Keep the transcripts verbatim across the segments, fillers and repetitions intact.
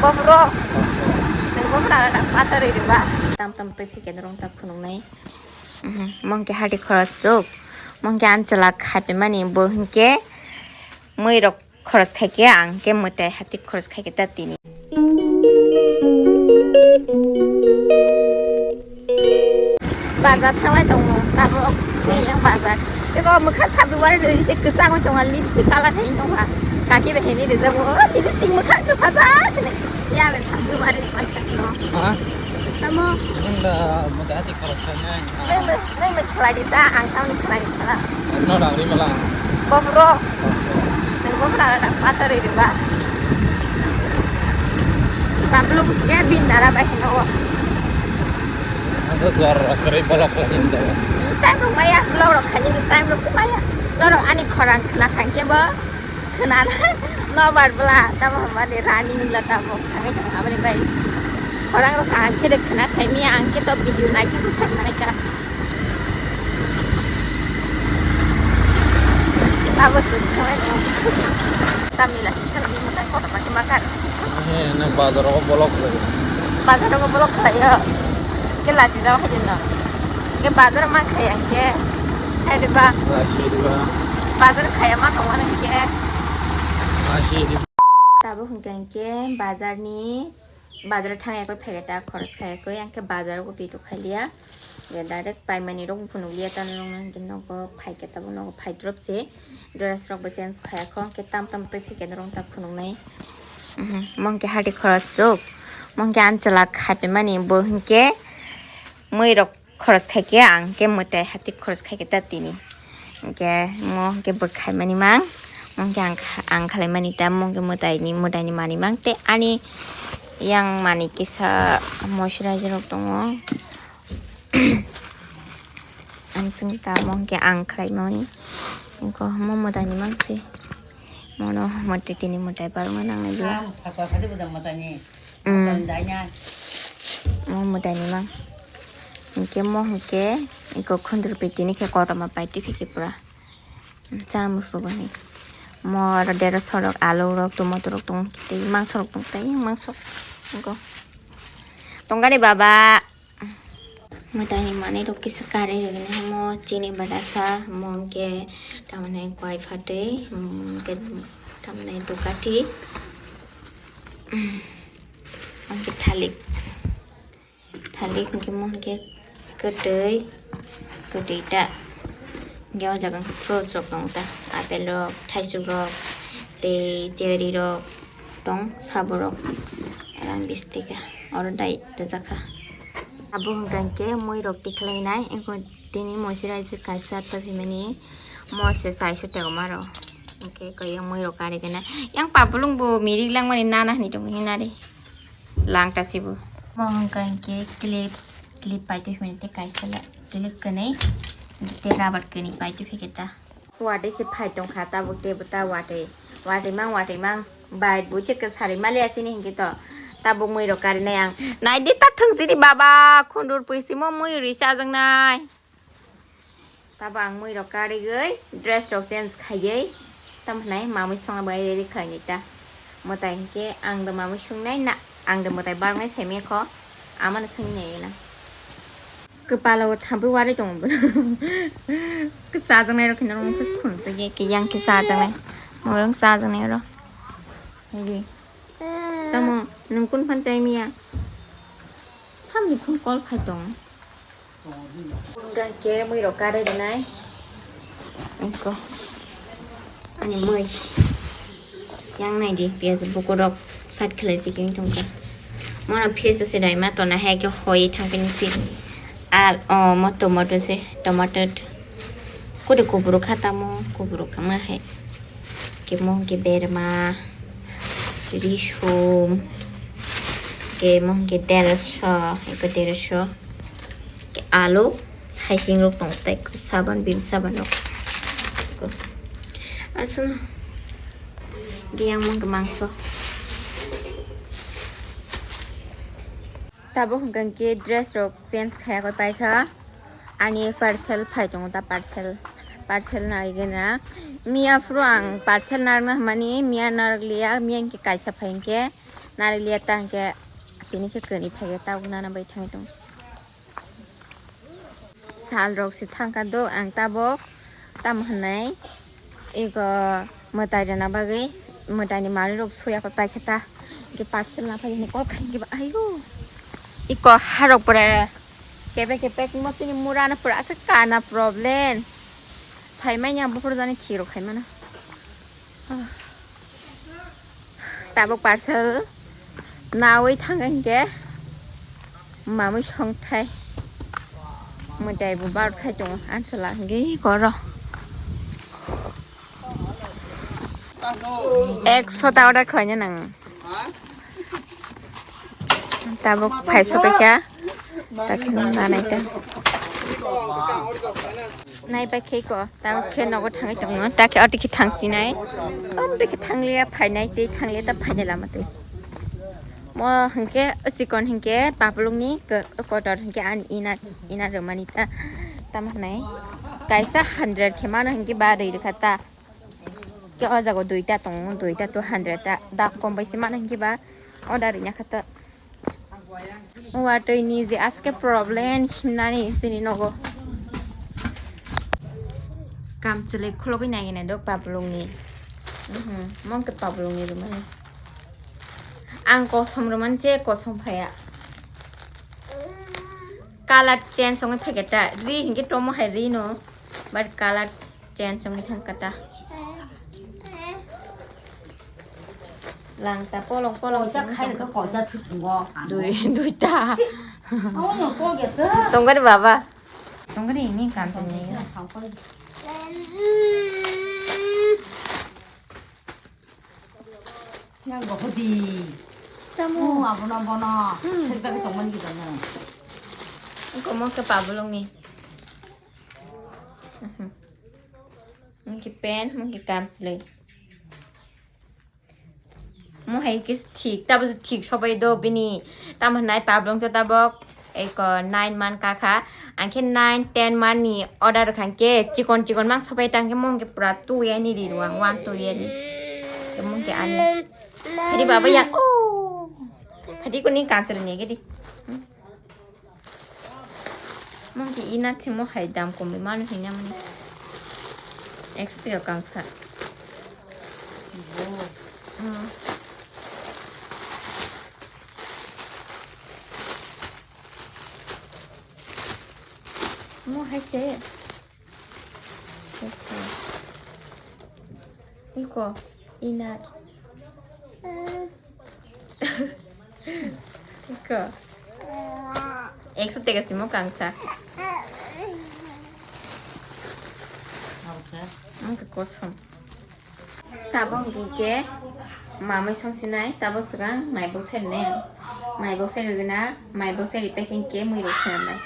Bobro. Nang bobro na pasar ri ba. Tam tam twi phike norong ta phunuknai. Mhm. Mong ke hati khoros duk. Mong ke an chalak khai pe mani bo hinke mui rok khoros khai ke ang ke mwtai hati khoros khai ke ta tini. Bazar thanglai tongo, tabok sini yang bazar. Bego mwkhang thabi wari ri se kwchangwi tongo, lipstick kala thai tongo. Kaki bai hini rijabo, lipstick mwkhang kwpajak hini. Ya le thabi wari tongo. Ha? Tamo. Nang da mwtai hati khoros khai nai. Nang da, nang da khlai di ta, ang tamni khlai di khala. No da ri mala. Bobro. Nang bobro na pasar ri ba. Tablo ya bin dara bai hino. Ado jor rok kwrwi bolok khlainani da. Time rok maya, vlog rok khainani time rok se maya. Norok ani khorang khna khankhe bo khna na nobar bla tamo mani running bla tamo khangai khangai aboni bai. Khorang rok kaham khe de khna sai maya ang khe to video nai khe se sai manai ka. Abo se khangai. Tamni lachi sal ni mutai kotor ma khe ma kar. He, nang bazar o bolok khlai. Bazar o bolok khlai yo. Ke lachi jao hai no. Ke bazar ma khai ang ke. Hai de ba. Lachi de ba. Bazar khai ma tong ang ke. Lachi de. Tabo hwnkhe ang ke bazar ni, bazar thang ya koi phai ta khoros khai koi ang ke bazar o pitu khai liya. Ya direct paimani rok phunuk liya ta nong nang nogo phai ke tabo nogo phai drop se. Dress rok bo change khaya kho, hwnkhe tam tam twi phikhe norok ta phunuknai. Mhm, mong khe hati khoros duk, mong khe an chalak khai pe mani bo hwnkhe mui rok khoros khai khe ang khe mwtai hati khoros khai khe ta tini. Hwnkhe mo hwnkhe bwkhai mani mang, mong khe ang kha-, ang khalai mani ta, mong khe mwtai ni, mwtai ni mani mang tei ani yang mani kisa moisturizer rok tongo. Ang chwng tamo hwnkhe ang khlai mani. Ingko mo mwtai ni mang se. Mono mwtai tini mwtai barma nangnai bo. Ah, phatwa khadi bo mwtai ni. Mm. Mwtai ni dai nya. Mo mwtai ni mang. Hwnkhe mo hwnkhe ingko khundru pe tini khe kotorma pai twi phikhe pura. Chana musugo ni. Mo aro dera sorok, alu rok, tomato rok tong tei mangso rok tong tei mangso. Ingko. Tongani baba. Mwtai ni manwi rok kisa kari rwgini hamo chini badasa mo hwnkhe tamoni koi phatwi mo hwnkhe tamoni dukati hwnkhe thalik thalik hwnkhe mo hwnkhe kwtwi kwtwi ta hwnkhe o jaga hwnkhe fruits rok tongo ta apple rok thaisuk rok tei cherry rok tong saborok. Arang bistika oro dai rwjakha. Abo hwnkha hwnkhe mui rok tikhlainai, tini moisturizer kaisa tophimani mo se chaisu tegoma rok. Hwnkhe koi yang mui rok kari gana. Yang papulung bo mirik langmani nana hini tongo hinari. Langta sibo. Mo hwnkha hwnkhe clip, clip pai tophimani tei kaisa le clip kwnwi tei rubber kwnwi pai tophi khe ta. Watwi se phai tongkha tabuk tei bwta watwi. Watwi mang, watwi mang. Bai, buchwk kwsari maliya sini hinkhe to. Tabuk mui rok karinai ang. Naidi ta thwngsiri baba, khundur pui simo mui rwi chajaknai. Tabuk ang mui rok karigwi, dress rok change khaiwi. Tamo hwnai mamui songna bai ready khlainai ta. Mwtai hinkhe ang do mamui sungnai na, ang do mwtai barnai saimanya kho. Amano swngnai na. Kwpalo thampui warwi tongo bono. Kwchajaknai rok kheno rong phus khunuk jagya khe yang khe chajaknai. Moyang chajaknai oro. Hidi. Tamo nwng kun phan chai miya? Samni khun kol phai tong. Hwnkhe mui rok kare rinai. Engko. Ani mui. Yang nai di, piyaj bukurok side khlai chikini tongkha. Mono fridge o se daima tona hai khe hoi thangkhe ni fridge. Al, o, mo tomato se, tomato. Kode kuburu kha tamo, kuburu kha ma hai. Khe mo hwnkhe berma, risum, khe mo hwnkhe dersho, eko dersho. Khe alu, haising rok tong tai, saban, bim saban rok. Aswk. Khe yang mo hwnkhe mangso. Tabuk hwnkhe dress rok change khaya koi paikha. Ani parcel phai tongo ta parcel. Parcel nai gana. Miya phuru ang parcel narwkna hwnmani, miya narwkliya, miya hinkhe kaisa phai hinkhe narwkliya, ta hinkhe tini khe kwrwi phai khe tabuk nana bai thangwi tongo. Sal rok se thangkha do ang tabuk, tamo hwnwi ego mwtai rwna bagwi mwtai ni manwi rok suya papai khe ta hinkhe parcel na phai hwnwi call khai hinkhe ba ayo iko harok pore kebek kebek mo chini mura no pura aswk kana problem. Sai manya buphuru jani thiro khai mano. Tabuk parcel nawi thang hinkhe mamui songthai mwtai bo bar khai tongo ansala hinkhe koro ekso ta order khlaina nang. Tabuk phai sopai kha. Ta khe nanai ta. Nai bai khe ko. Tabuk khe nogo thangwi tongo. Ta khe oti khe thang sinai. Om de khe thangliya phainai tei thangliya ta phainai lama tei. Mo hinkhe chikon hinkhe paplung ni ko-, kotor hinkhe ani ina, ina rwmani ta. Tamo hwnai. Kaisa hundred khe mano hinkhe ba rwi rwkha ta. Khe o jaga duita tongo, duita two hundred ta, dak kom bai se mano hinkhe ba order rwna kha ta. Watwi ni je aske problem himnani sini nogo. Kam chwlwi khulogwi nai nai do pablung ni. Mhm, mong khe pablung ni rwmani. Ang kosom rwmani se kosom phaiya. Color change wngwi phaikhe ta. Ri hinkhe tomo hai ri no. But color change wngwi thangkha ta. Langta polong polong. Koisa khairokhe koisa phitungo. Dui, duita. Amo no kok ya ta. Tongkari baba. Tongkari ini kanto ni. Yang go hodi. Tamu. Oh, abono bono. Hmm. Sekjak tongmani kita na. Engko mo ke pabolong ni. Mhm. Mungkin pen, mungkin kansley. Mo hai khe thik, tabuk thik sobai do bini. Tamo hwnai pablong to tabok eko nine man kakha. Angkhe nine, ten man ni order khan khe chikon chikon mang sobai tang khe mong khe pura tu ya ni ri ruang, one tu ya ni. Khe mong khe ani. Phadi baba ya, oh. Phadi ko ni kanchal ni gedi. Mungkin ina thimo hai dam komwi manu hina mani. Ekso tega kangsa. Hmm. Mo hai se. Iko, ina. Iko. Ekso tega simo kangsa. Ang ke kosom. Tabo hwnkhe mamai songsinai, tabo swkang maibok sai rwnai ang. Maibok sai rwgwna, maibok sai ripai khe hwnkhe mui rok swnamnai.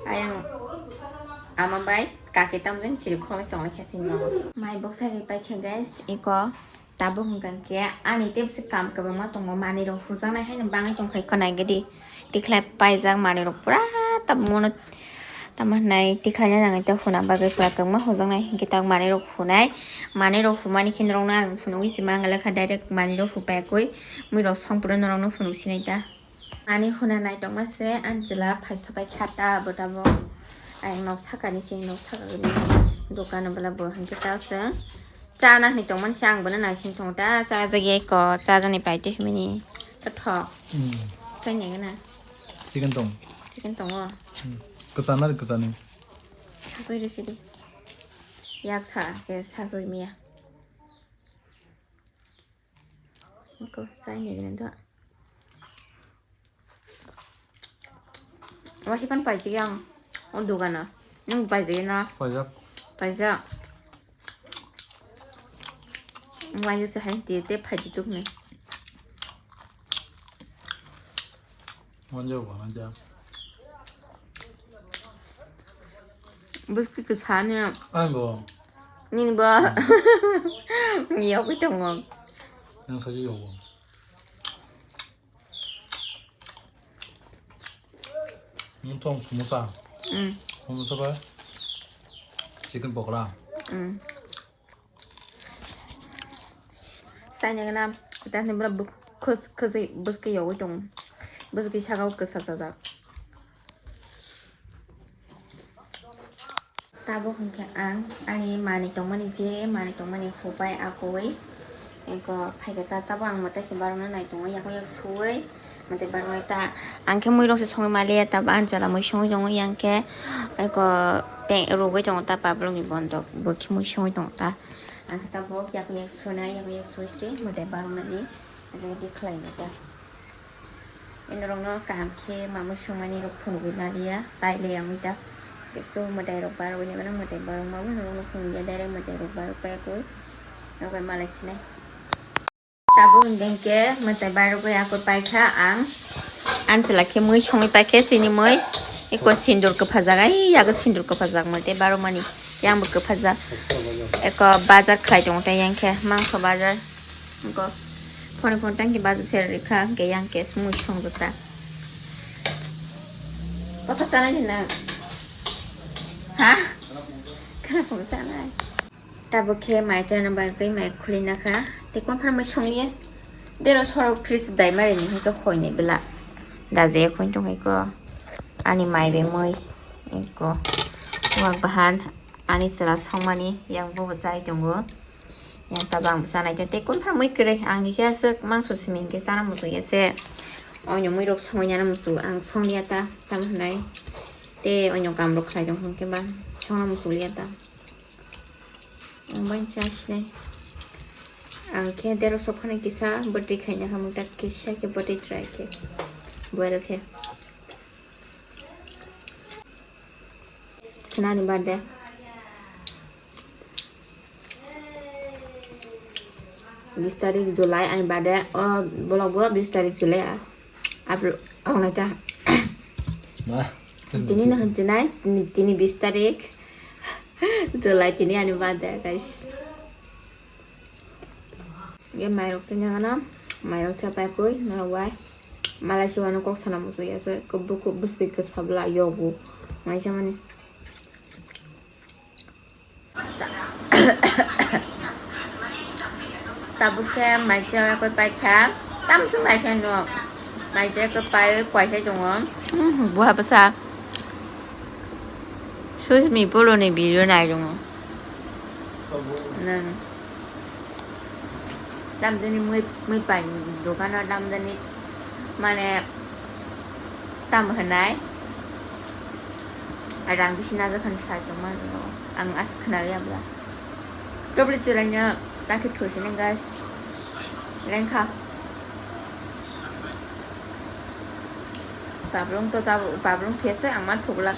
Ayang ama bai kake tamjani chiri khogwi tonglai kha sini nogo. Maibok sai ripai khe guys, iko tabo hwnkha khe ani tei bwswk kam kwbangma tongo, manwi rok hujaknai haino bangwi tongkhai khwnai gidi. Tikhlai paijak manwi rok pura tabukno tamo hwnai tikhlaina nangwi ta huna bagwi pura kwbangma hujaknai hinkhe tabuk manwi rok hunai. Manwi rok humani khe norokno ang phunugwi se mangala kha direct manwi rok hupai khe mui rok song phuru norokno phunuk sinai ta. Manwi huna naitokma se ani chwla phai sopai kha ta abo tabuk. Ayang nok sakani se nok sakani dokan bwla bo hinkhe ta se. Chana hinwi tongmani se ang bono naising tongo ta, chajakya eko, chajaknai pai twi hinmani. Tothok. Hmm. Chaini gana. Chicken tong. Chicken tongo. Hmm. Kwchana kwchani. Sasoi rw sidi. Yak sa khe sasoi miya. Eko chaini gana do. Wasipan paijak yang o dogano. Nwng paijak na? Paijak. Paijak. Wngya se hai te te phai di tuk ni. Wngya bo wngya. Bwskwi kwsa ni. Ang bo. Nini bo. Ni yogwi tongo. Yang saji yogo. Nung tong samosa. Mm. Samosa ba chicken pokora. Mm. Ani gana, tani bura bwk-, khwj-, khwjwi bwskwi yogwi tongo. Bwskwi saka o kwsa sajak. Tabuk hwnkhe ang ani manwi tongmani je manwi tongmani hupai akoi. Eko phaikhe ta tabuk ang mwtai se barokno nai tongo, yakung yak suwi mwtai barokno ta. Ang khe mui rok se songwi maliya, tabuk ani chwla mui songwi tongo, yang khe eko pe-, rwgwi tongo ta, pablok ni bondok bo khe mui songwi tongo ta. Ang khe tabuk yakung yak sunai, yakung yak suwi se mwtai baroknani. Ready khlaina ta. Inorokno kaham khe mamui songmani rok phunugwi maliya, pailai wngwi ta. Kesu mwtai rok barogwi nangmano, mwtai barok mabo norokno phunugya, direct mwtai rok barok pai koi. Nobai malai sinai. Tabuk hwnkhe mwtai barogwi akoi paikha ang. Ani chwla khe mui songwi paikhe chini mui. Eko sindur kwphajak, ai yago sindur kwphajak mwtai barokmani. Yang bo kwphajak. Eko bazar khlai tongo tei yang khe mangso bazar. Eko phone phone tang khe bazar se rikha, hwnkhe yang khe mui songjakta. Kosa chanai ni nang? Ha? Khana phone chanai. Tabuk khe mai chana bagwi mai khulina kha. Tei konphar mai songliya. Dero sorok fridge dai mari ni hwnkhe hoinai bwla. Daje khoi tongkha eko. Ani mai bengmoi eko. Wak bahan. Ani chwla songmani yang bobo chai tongo. Yang tabang bwsa naikhe tei konphar mui kwrwi. Ang hikhe aswk mangso simi hwnkhe chana muchungya se. Oino muirok songwi nana muchungo. Ang songliya ta, tamo hwnai. Tei oino kamrok khlai tong hwnkhe ba songna muchungliya ta. Ang bai cha sinai. Ang khe dero sok phano kisa bwtwi khaina hamung ta kisa khe bwtwi try khe. Boil khe. Khnani birthday. Bis tarik July ani birthday. O vlog bo bis tarik July a. Upload ong nai ta. Wah. Tini no hwn chinai, tini bis tarik July, tini ani birthday, guys. Ye mairok se nyangana, mairok se pai koi, norok bai. Malai se wano kok sana muchung ya se, kok buku bwswi kwsa bwla yogo. Mai chamani. Tabuk khe mai cha koi pai kha. Tam se pai kha no. Mai cha koi pai koi sai tongo. Hmm, buha bwsa. Susmi polo ni video nai tongo. Nang. Tamjani mui, mui pai dogano tamjani mane tam hwnai. Rang bisi najakhani sai tongma no. Ang as khwnaliya bla. Tobli chwraino takhe thusini guys. Lengkha. Pablong to tab-, pablong these ang ma thuglak.